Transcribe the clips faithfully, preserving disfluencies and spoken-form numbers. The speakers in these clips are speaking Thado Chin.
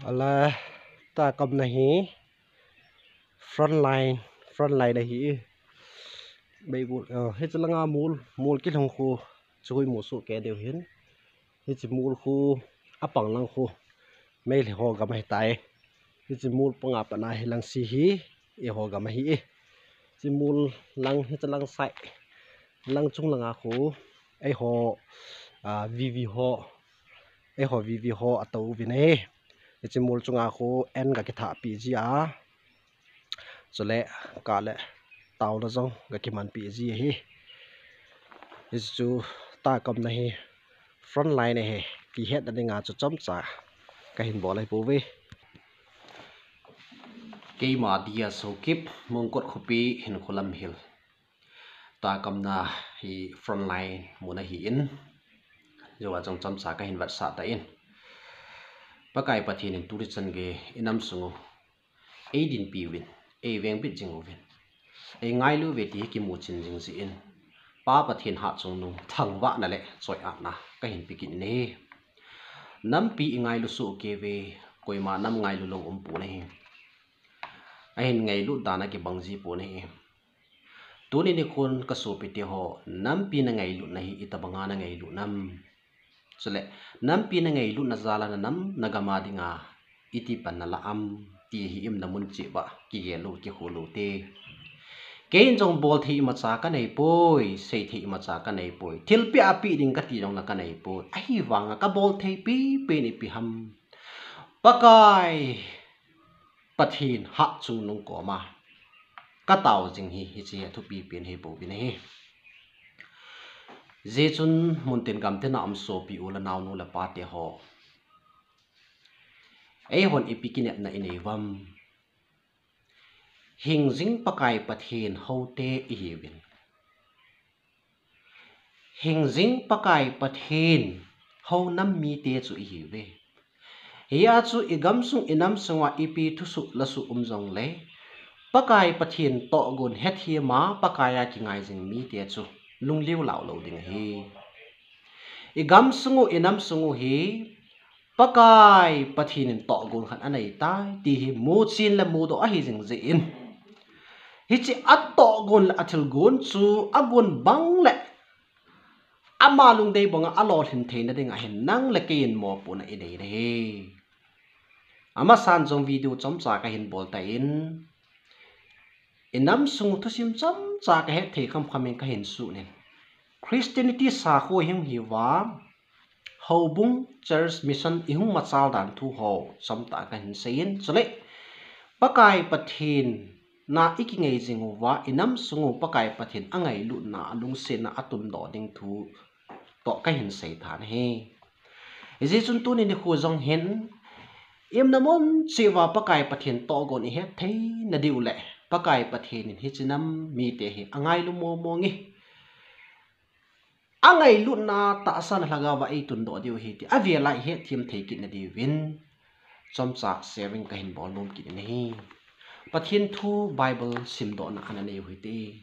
Ala, ta kamna hi front line, front line ahi. Beibul, oh, hiche langa mol, mol kilhung khu, chuhui mol soh kei diu hin. Hiche mol khu, apang lang khu, Meitei ho gam ahitai. Hiche mol panga patna hi lang si hi, eiho gam ahi e. Hiche mol lang, hiche lang sai, lang chung langa khu, eiho, ah, V V ho, eiho V V ho atou uvin ahi. Hiche mol chunga khu an gakithah peh ji a. Chule kale taona jong gakiman peh ji ahi. Hichu ta kamna hi front line ahi. Ti hetna dinga chu chomcha kahin bol ahi pouve. Keima dia Sokip, Mongkot khopi, Hinkho Lamhil. Ta kamna hi front line mun ahin, jua jong chomcha kahin vetsah tan. Pakai Pathen in tuni chan gei inam sung u eidinpi uvin, eivengbit jing uvin, eingailu uve ti hi kimuchin jing jin, Pa Pathen hatchungnung thangvahna le choiatna kahin pe kit in ahi. Nampi ingailu soh kei uve, koima nam ngailu lou umpon ahi. Ahin ngailut dan akibang jipon ahi. Tuni nikhon kasopite ho, nampi nangailutna hi itobanga nangailut nam? Chule, nampi nangailutna jal a nanam nagam a dinga iti pan nalah am, ti hi imna mun cheh uva kigel u, kikhu u te. Keiin jong bolthei imacha kaneipoi, seithei imacha kaneipoi. Thilpeh a peh ding kati jong la kaneipoi. Ahivanga kabolthei pipen ipi ham? Pakai Pathen hatchungnung koma katao jing hi, hiche hi athupi pen hi pouvin ahi. Hijeh chun muntin gamtin a um sopi u le nao, nu le pa te ho, eihon ipi kinepna inei uvem? Hingjing Pakai Pathen houte ihiuvin. Hingjing Pakai Pathen hou nam mite chu ihiuve. Hia chu igamsung inamsung uva ipi thusuh lasuh um jongle, Pakai Pathen tohgon hethem a Pakai a kingai jing mite chu lungliu lau lou ding ahi. Igamsung u inamsung u hi Pakai Pathen in tohgon khat anei tai ti hi muchen le mudoh ahi jing jeh in, hiche atohgon le athilgon chu agon bang le ama lungdei banga alolhin theina dinga hin nang le keiin mopohna inei ahi. Amasan jong video chomcha kahin bol tan, inamsung thusim chomcha kahet thei khamkham in kahin sunin, Christianity sakho ihung hiuva, houbung, church, mission ihung machal dan thu ho chomcha kahin seiyin, chule Pakai Pathen na ikingai jing uva, inamsung u Pakai Pathen angailutna, alungsetna atundoh ding thu toh kahin seitha ahi. Hijeh chun tuni nikho jong hin, imna mun cheh uva Pakai Pathen tohgon ihet theina diu le Pakai Pathen in hiche nam mite hi angailu momo nge, angailutna tahsa a lhagao va eitundoh diu ahi ti avel a ihetthem thei kitna diuvin chomcha sharing kahin bol nom kit in ahi. Pathen thu Bible simdohna ana nei u hite.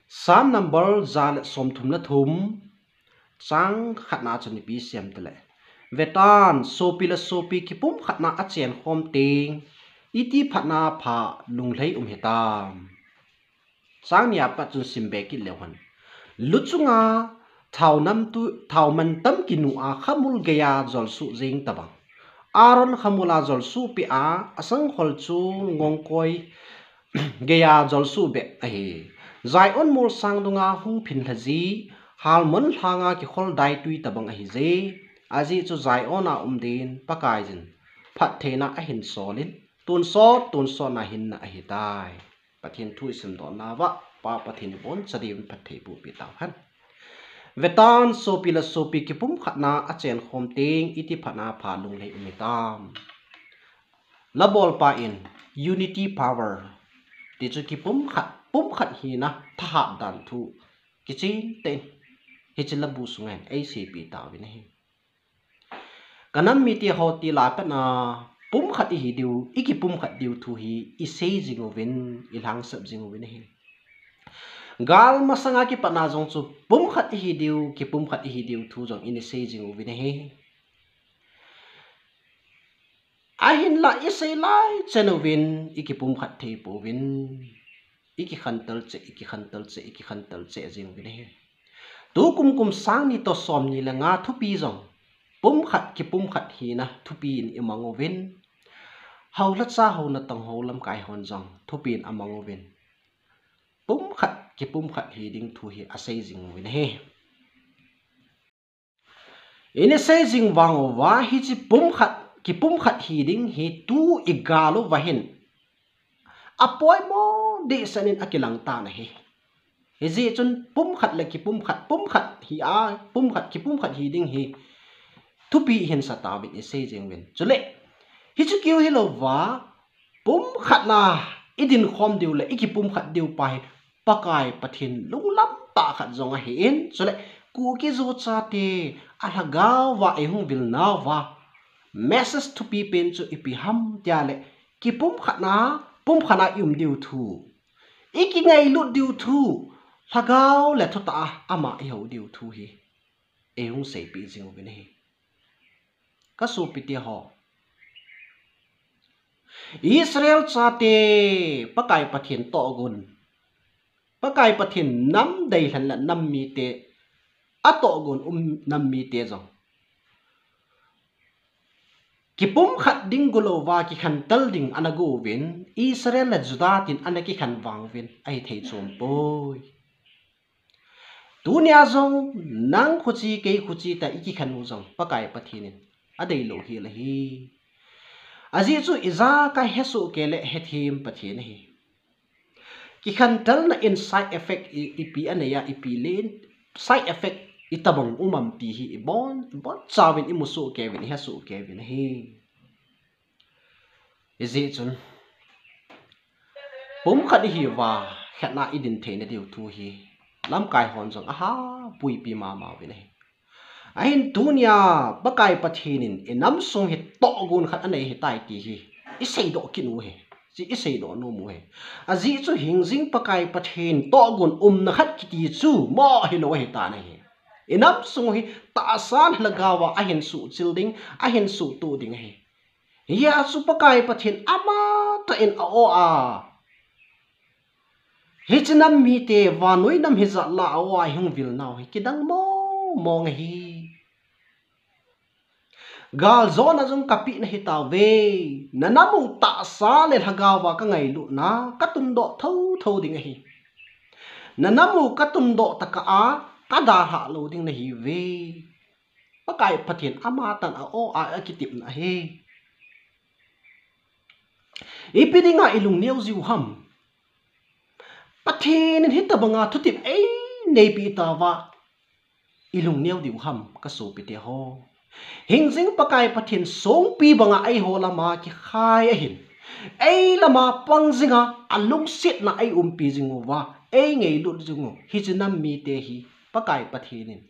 Psalm number ja le somthum le thum, chang khatna chun ipi asei em tile, vetan, sopi le sopi kipumkhatna achenkhom teng, iti phatna pha lunglhai um hitam. Chang nia pat chun simbe kit leu hen. Luchunga thao nam tu, thao mantam kinu a khamul geiya jolsuh jeng tabang, Aaron khamul a jolsuh peh a, asangkhol chu ngongkoi geiya jolsuh beh ahi. Zion molsang dunga hung phinlha ji, Hermon lhanga kikhol daitui tabang ahije. Ajeh chu Zion a um din Pakaiyin phattheina ahin solin, tonsot tonsot na hinna ahitai. Pathen thu isimdoh nauva, Pa Pathen in iboncha diuvin phatthei boh peh tauhen. Vetan, sopi le sopi kipumkhatna achenkhom teng, iti phatna pha lunglhai um hitam. Labolpa in unity power ti chu kipumkhat, pumkhat hina thahat dan thu kichen tah in hiche labu sunga hin eiseipeh tauvin ahi. Kanam mite ho tilai pet a pumkhat ihi diu, ikipumkhat diu thu hi isei jing uvin, ilhangsap jing uvin ahi. Gal masanga kipatna jong chu pumkhat ihi diu, kipumkhat ihi diu thu jong isei jing uvin ahi. Ahinla isei lai chan uvin, ikipumkhat thei pouvin. Ikikhantel cheh, ikikhantel cheh, ikikhantel cheh jing uvin ahi. Tukum kum sang ni toh som ni le nga thupi jong pumkhat, kipumkhat hina thupi in imang uvin. Hou lhacha, hou natong, hou lamkai hon jong thupi in amang uvin. Pumkhat, kipumkhat hi ding thu hi asei jing uvin ahi. Ina sei jing vang uva, hiche pumkhat, kipumkhat hi ding hi tu igal uva hin apoimo dehset in akilang tan ahi. Hijeh chun pumkhat le kipumkhat, pumkhat hi a, pumkhat, kipumkhat hi ding hi thupi hin sa tauvin isei jing uvin. Chule, hichu keu hilouva, pumkhat na idin khom diu le ikipumkhat diu pa hi Pakai Pathen lunglam tah khat jong ahin, chule Kuki Zo chate a lhagao va eihung vil nauva message thupi pen chu ipi ham tia le, kipumkhat na, pumkhat na i um diu thu, ikingailut diu thu, lhagao le thutah a ama ihou diu thu hi eihung seipeh jing uvin ahi. Ka sopite ho, Israel chate Pakai Pathen tohgon, Pakai Pathen nam deilhen le nam mite, atohgon um nam mite jong kipumkhat ding golouva kikhantel ding ana go uvin, Israel le Judah tin ana kikhen vang uvin ahi thei chom poi. Tunia jong nang khuche kei khuche ta ikikhen u jong Pakai Pathen in adeilou hel ahi. Ajeh chu ijakai hesoh kei le hethem Pathen ahi. Kikhantelna in side effect i, ipi anei a, ipi le in side effect itobang um am ti hi ibon, ibonchauvin imusoh kei uvin, ihesoh kei uvin ahi. Hijeh chun pumkhat ihiuva, khetna idin theina diu thu hi lamkai hon jong aha puipi mama uvin ahi. Ahin tunia Pakai Pathen in inam sung hi tohgon khat anei ahitai ti hi iseidoh kit u ahi. Chu iseidoh nom u ahi. Ajeh chu hingjing Pakai Pathen tohgon umna khat kiti chu mo hilou ahitan ahi. Inam sung hi tahsa lhagao a ahin suhchil ding, ahin suhtoh ding ahi. Hijeh a chu Pakai Pathen amatah in a-o a, hiche nam mite vannoi nam hijat lah a-o a eihung vil nau hi kidang mong mong ahi. Galjona jong kapeh nahi tauve. Nanam u tahsa le lhagao a kangailutna katundoh thouthou ding ahi. Nanam u katundoh tokah a kadalhah lou ding nahiuve. Pakai Pathen amatah in a-o a akitepna ahi. Ipi dinga ilungneo jiu ham? Pathen in hitobanga thutep eineipeh tauva ilungneo diu ham, ka sopite ho? Hingjing Pakai Pathen songpi banga eiho lama kikhai ahin, ei lama pang jinga alungsetna eiumpi jing uva, eingailut jing u hiche nam mite hi Pakai Pathen in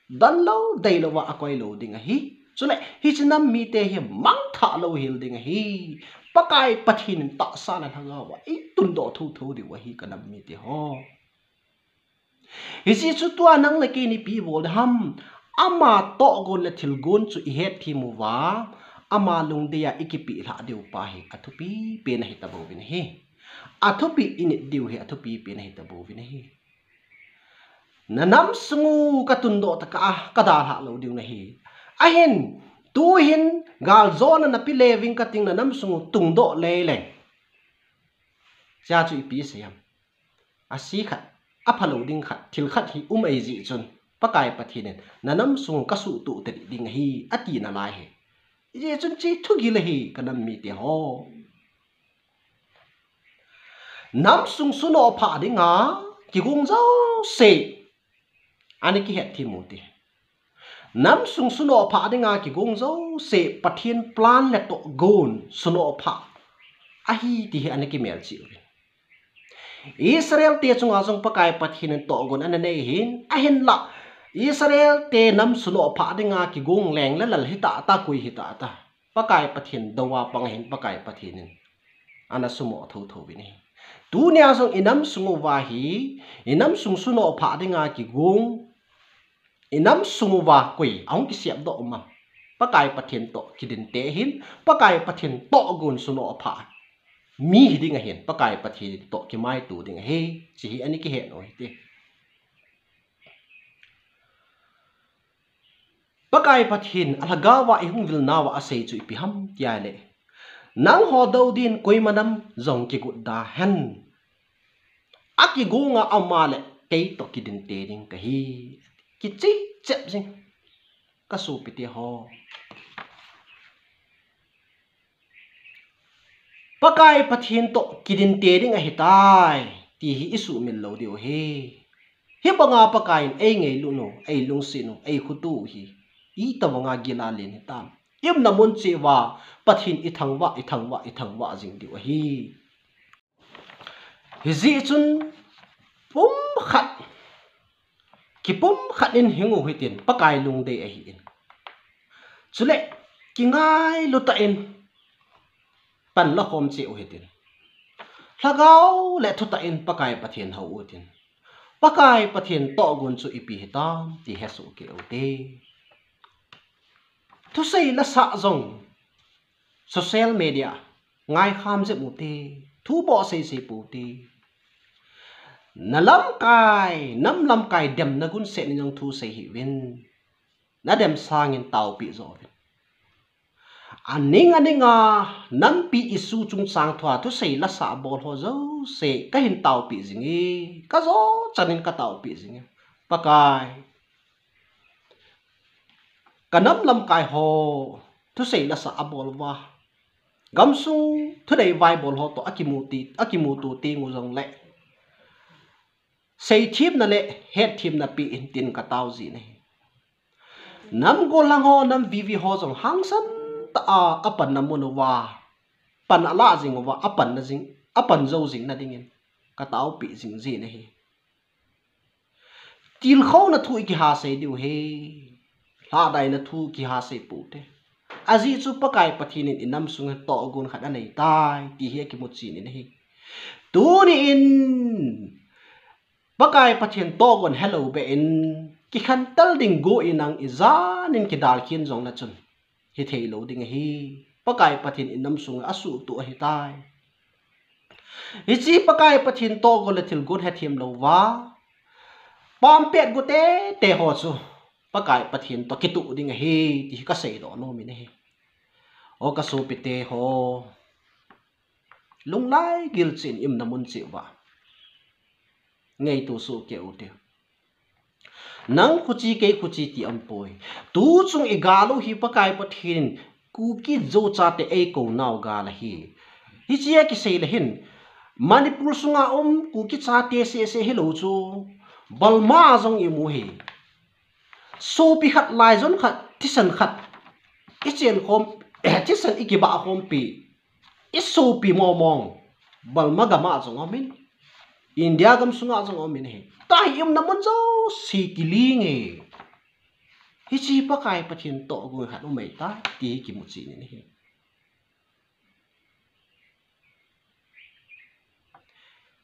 donlou deilouva akoilou ding ahi. Chule hiche nam mite hi mangthah louhel ding ahi. Pakai Pathen in tahsa le lhagao a eitundoh thouthou diu ahi, ka nam mite ho. Hijeh chu tua nang le kei in ipi bol ding ham? Ama tohgon le thilgon chu ihetthem uva, ama lungdei a ikipehlhah diu pa hi athupi pen ahi tabouvin ahi. Athupi init diu hi athupi pen ahi tabouvin ahi. Nanam sung u katundoh tokah a kadalhah lou diu nahi. Ahin, tuhin galjona nape leuving kating, nanam sung u tungdoh lei leng, chea chu ipi sei ham? Ase khat, aphalou ding khat, thil khat hi um ahijeh chun Pakai Pathen in nanam sung u kasuhtoh tadih ding ahi ati nalai ahi. Hijeh chun hiche thugil ahi, ka nam mite ho. Namsung sunoh phah dinga kigong jouse ana kihetthem u hite. Namsung sunoh phah dinga kigong jouse Pathen plan le tohgon sunoh phah ahi ti hi ana kimelchih uvin. Israel te chunga jong Pakai Pathen in tohgon ana nei ahin, ahinlah Israel te nam sunoh phah dinga kigong leng le lal hitah ta, koi hitah ta, Pakai Pathen dou a pang ahin, Pakai Pathen in ana sumoh thouthou uvin ahi. Tunia jong inamsung uva hi, inamsung sunoh phah dinga kigong, inamsung uva koi ahung kisepdoh um am? Pakai Pathen toh kidinte hin, Pakai Pathen toh gon suno apha mi hiding ahin, Pakai Pathen toh kimaito ding ahi, hiche hi ana kihet u hite. Pakai Pathen alhagao a ihung vil nauva asei chu ipi ham tia le, nangho dou din koima nam jong kigot da hen. Akigonga ama le kei toh kidinte ding kahi. Kicheh cheh jing. Ka sopite ho, Pakai Pathen toh kidinte ding ahitai ti hi isuhmil lou diu ahi. Hibanga Pakai in eingailut u, eilungset u, eikhutu u hi itobanga gila len hitam. Iumna mun cheh uva Pathen ithangvah, ithangvah, ithangvah jing diu ahi. Hijeh chun pumkhat, kipumkhat in hing u hitin, Pakai lungdei ahin. Chule kingailu tah in panla khom cheh u hitin. Lhagao le thutah in Pakai Pathen hou u hitin. Pakai Pathen tohgon chu ipi hitam ti hesoh kei u hite. Thusei lasah jong social media ngaikham jep u hite, thu boh seisei pou hite. Na lamkai, nam lamkai demna gunset in jong thusei hih uvin. Nadem sangin taopeh jo uvin. Aning aninga nampi issue chungchang thua thusei lasah bol ho jouse kahin taopeh jinge, kajo chanin kataopeh jinge. Pakai, kanam lamkai ho thusei lasah abol uva, gamsung thudei vaibol ho toh akimuto, akimuto teng u jongle seithemna le hetthemna peh in tin katao jin ahi. Nam gollhang ho, nam vivi ho jong hangsan tah a apanna mun uva pan alah jing uva, apanna jing, apan jou jing nadingin kataopeh jing jin ahi. Tilkhouna thu ikiha sei diu ahi, lhahdaina thu kiha sei pou hite. Ajeh chu Pakai Pathen in inam sunga tohgon khat aneitai ti hi akimuchen in ahi. Tuni in Pakai Pathen tohgon helou beh in kikhentel ding go in nang ijanin kidalkhen jongle chun hithei lou ding ahi. Pakai Pathen inam sunga asuhtoh ahitai. Hiche Pakai Pathen tohgon le thilgon hethem louva pampet go teitei ho chu Pakai Pathen toh kitoh ding ahi ti hi kaseidoh nom in ahi. O kasopite ho, lunglai gilchen in iumna mun cheh uva ngaito soh kei u hite. Nang khuche kei khuche ti aumpoi. Tuchung igal u hi Pakai Pathen in Kuki Zo chate eikou nau gal ahi. Hichea kisei le hin Manipur sunga um Kuki chate seh seh hilou chu Burma jong imu hi. Sopi khat, laijon khat, thisan khat ichen khom, thisan ikibah khompi, isopi mongmong Burma gam a jong aumin, India gam sunga jong aumin ahi. Tahi iumna mun jouse kiling e. Hiche Pakai Pathen tohgon khat um ahitai ti hi kimuchen in ahi.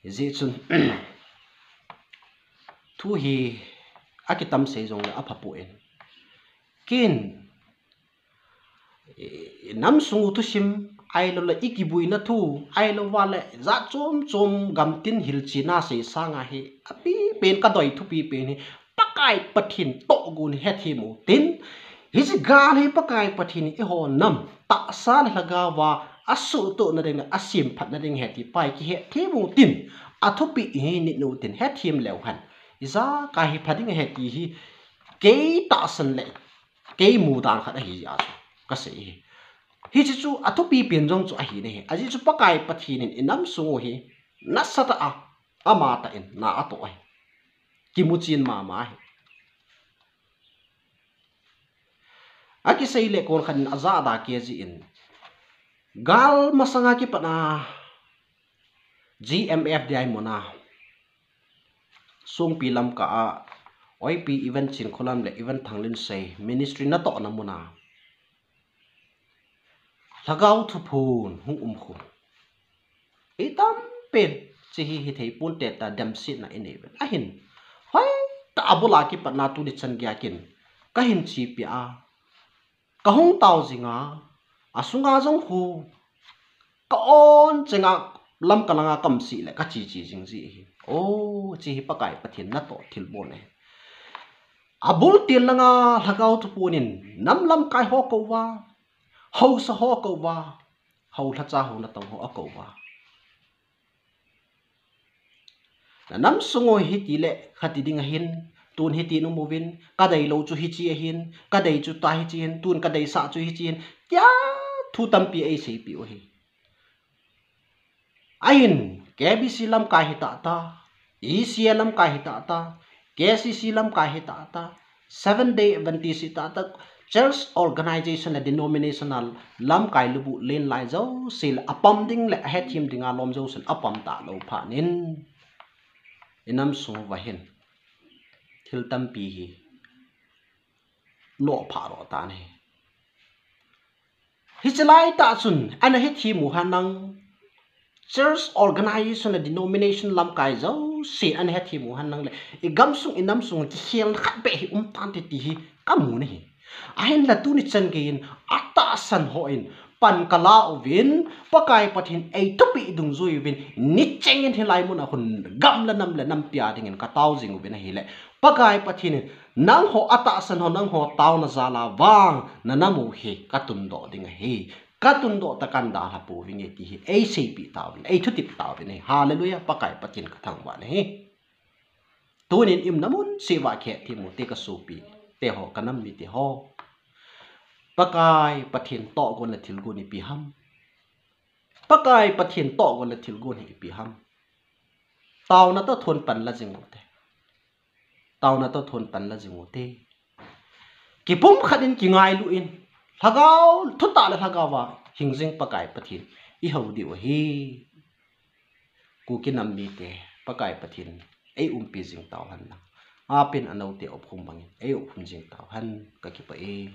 Hijeh chun thu hi akitam sei jongle aphapoi. Ken inam sung u thusim, ahiloule ikibuina thu, ahilouva le jat chom chom gamtin hilchetna sei sanga hi apipen kadei thupi pen hi Pakai Pathen tohgon hethem u hitin, hiche gal hi Pakai Pathen in eiho nam tahsa le lhagao va asuhtohna ding le asemphatna ding ahi ti pa hi kihethem u hitin, athupeh hi nit u hitin, hethem leu hen ijakai hi pha ding ahi ti hi kei tahsan le kei mudan khat ahi jeh a chu kasei ahi. Hiche chu athupi pen jong chu ahi nahi. Ajeh chu Pakai Pathen in inam sung u hi nasatah a, amatah in na atoh ahi. Kimuchen mama ahi. Akisei le kon khat in ajahda kei jeh in, gal masanga kipat a G M F D I muna, Songpi Lamka a, Oipi Evan Chinkholam le Evan Thanglinsei ministry natohna muna lhagao thuphon hung um khu, itampen hiche hi hithei ponte tia demsetna inei uvin ahin, hoitah a bula kipatna tuni chan geiya kin kahin chepi a, Kahung tao jinga, asunga jong khu ka-on chenga lam kalanga kamsih le kachi chi jing ji hi. O, chi hi Pakai Pathen natoh thilbol ahi. Abul til langa Lhagao Thupun in nam lamkai ho akouva, haosa ho akouva, hao lhacha hao natong ho akouva. Nanam sung u hiti le khati ding ahin, tun hiti in um uvin, kadeilou chu hichi ahin, kadei chu ta hichi ahin, tun kadeisah chu hichi ahin, tia thu tampi eiseipeh u ahi. Ahin, K B C lamkai hita ta, E C A lamkai hita ta, K C C lamkai hita ta, Seventh Day Adventist hita ta, church organization le denominational lamkai lubu len lai jouse le apam ding le ahethem dinga lom jouse le apam talou phat in, inam sung uva hin thil tampi hi nophah lou tan ahi. Hiche laitah chun ana hethem u henlang, church organization le denomination lamkai jouse ana hethem u henlang le, igamsung inamsung kikhelna khat beh hi um tante ti hi kamu ahi. Ahinla tuni chan geiyin atahsan hon pan kala uvin, Pakai Pathen eithupeh dungjui uvin, nichengin hilai muna hin gam le nam le nampia dingin katao jing uvin ahile, Pakai Pathen in nangho atahsan ho, nangho taona jala vang nanam u hi katundoh ding ahi. Katundoh tah a kadalha pouvinge ti hi eiseipeh tauvin, eithutep tauvin ahi. Hallelujah, Pakai Pathen kathangvah in ahi. Tunin iumna mun cheh uva kihethem u te kasopi teho, kanam mite ho, Pakai Pathen tohgon le thilgon ipi ham? Pakai Pathen tohgon le thilgon hi ipi ham? Taona toh thon pan la jing u te. Taona toh thon pan la jing u te. Kipumkhat in kingailu in, Lhagao, thutah le Lhagao va hing jing Pakai Pathen ihou diu ahi. Kuki nam mite, Pakai Pathen eiumpi jing tau hen lang, apen anoute opkhum bangin eiopkhum jing tau hen, kakipah e.